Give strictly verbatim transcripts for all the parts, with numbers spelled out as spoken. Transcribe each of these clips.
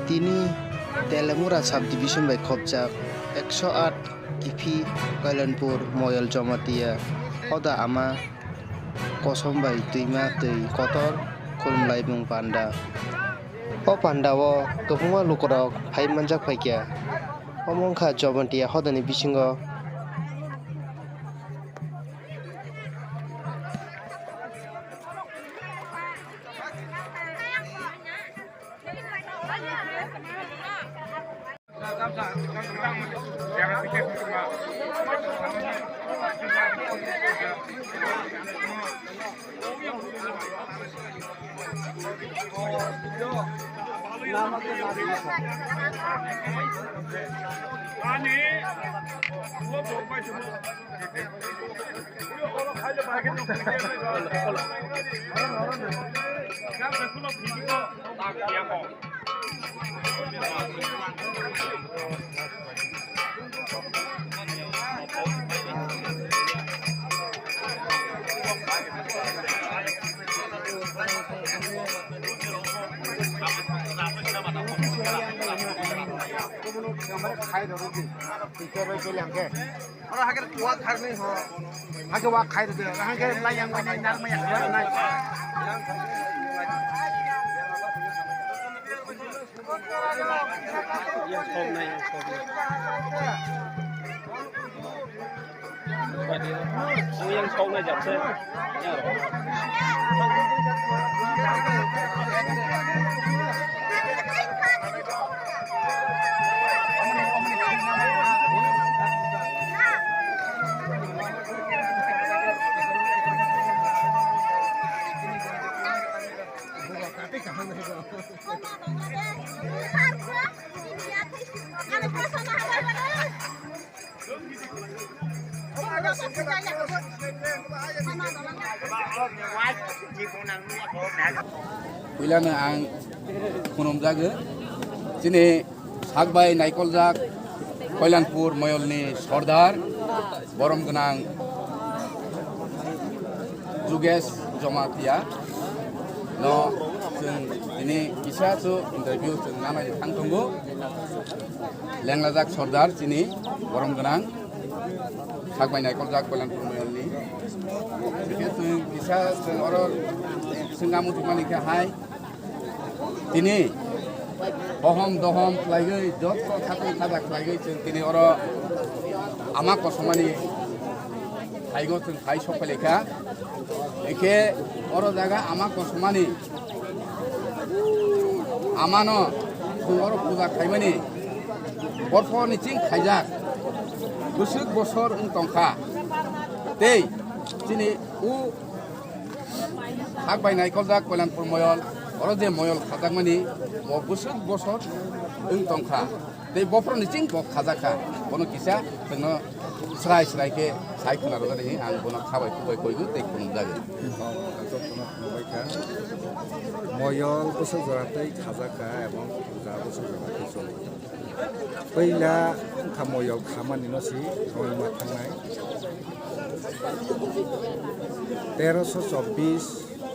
Tini Telemura subdivision bai khopjak ekso aat kiphilwi Kailanpur Moyol Jamatia hoda ama kosom bai twima twi kotor khulumlaimung panda. O panda o kwbangma lukurok phai manjak phaikha. Omo wngkha Jamatia hodani bisingo. Oro hakhe wa kharni ho. Hakhe wa khai rwdi. Hakhe lai yang bai nai, nang maya khlai nai. Yang sok nai, yang sok nai. Yang sok nai jakse. Puilano ang khunumjago, chini sak bai naikoljak Koilanpur Moyolni Sordar, borom gwnang Jugesh Jamatia no chwng tini kisa su interview chwng nanai thang tongo. Lenglajak Sordar chini borom gwnang, sak bai naikoljak Koilanpur Moyolni. Hwnkhe chwng kisa chwng oro swngna muchungmani khe hai, tini bohom dohom khlaiwi, jotto khatung khaja khlaiwi chwng tini oro ama kosomani phaigo chwng phai sok phai laikha. Hwnkhe oro jaga ama kosomani amano chwng oro puja khaimani borphorni ching khaijak bwswk bosor wng tongkha. Tei chini u sak bai naikoljak Koilanpur Moyol, oro je moyol khajakmani bo bwswk bosor wng tongkha. Tei bophorni ching bo khajakha. Bono kisa chwngno srai srai khe sai khwna rwjak hinwi ang bono kha bai khuk bai koigo tei khulumjago. Moyol bwswk jora tei khajakha ebong puja bwswk jora tei choli. Puila wngkha moyol khamani no si rwngma thangnai. Teroso chobbish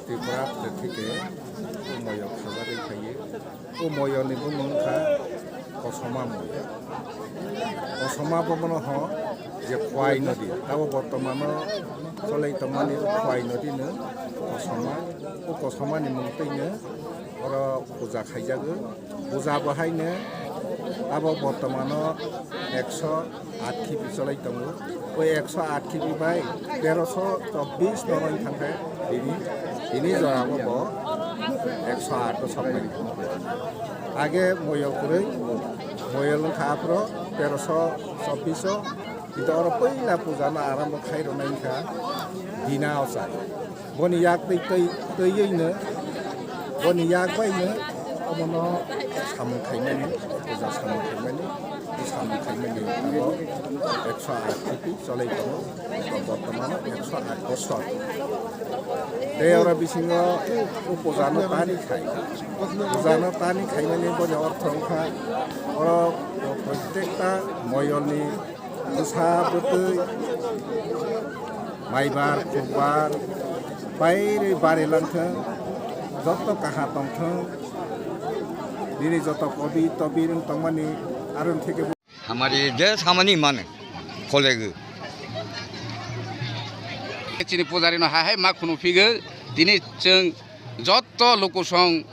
Tripura pwthike moyol khajagwi phaiwi. O moyolni bumung wngkha Kosoma moyol. Kosoma bomono ho je Khwai nodi, tabo bortomano cholai tongmani o Khwai nodi no Kosoma. O Kosomani mung twino oro puja khaijago. Puja bo haino abo bortomano ekso aat khibi cholai tongo. O ekso aat khibi bai teroso chobbish no wng thangkhe tini, tini jorao bo ekso aat o sokmani. Age moyol kwrwi, moyol wngkha aphuru teroso chobbish o, kintu oro puila puja no arambo khai rwnai wngkha Dina Ochar. Boni yak twi, twi, twiwi no, boni yak bai no omono samung khaimani, puja samung khaimani, o samung khaimani abo ekso aat khiti cholai tongo, bortomano ekso aat bosor. Tei oro bisingo o puja no tani khai, puja no tani khaimani boni ortho wngkha oro protekta moyolni bwsa bwtwi, maibar, khukbar, bairwi bari langthwng, joto kaha tongthwng, Nini joto kobi tobi rwng tongmani aroni theke bo. Hamari je samani mane kholegu. Chini pujari no hai hai ma khunu phigo, tini chwng jotto lukusong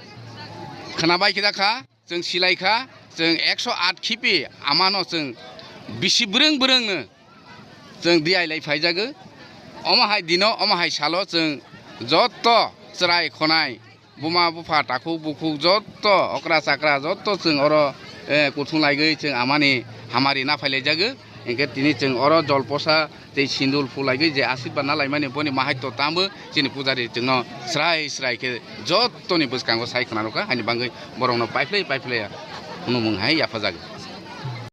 khwnabai khida kha, chwng silai kha, chwng ekso aat khipi amano chwng bisi bwrwng bwrwngno chwng diailai phaijago. Omo hai dino, omo hai salo chwng jotto chwrai khonai, buma bupha, takhuk bukhuk, jotto okra chakra, jotto chwng oro, eh, kuthung laigwi chwng amani hamari na phailaijago. Hinkhe tini chwng oro jol posa tei sindul phulaigwi je asirba na laimani, boni mahai to tamo chini pujari chwngno srai srai khe jottoni bwskango sai khna rwkha, haini bagwi borokno paiphlai paiphlai ya hwnmung hai yaphajago.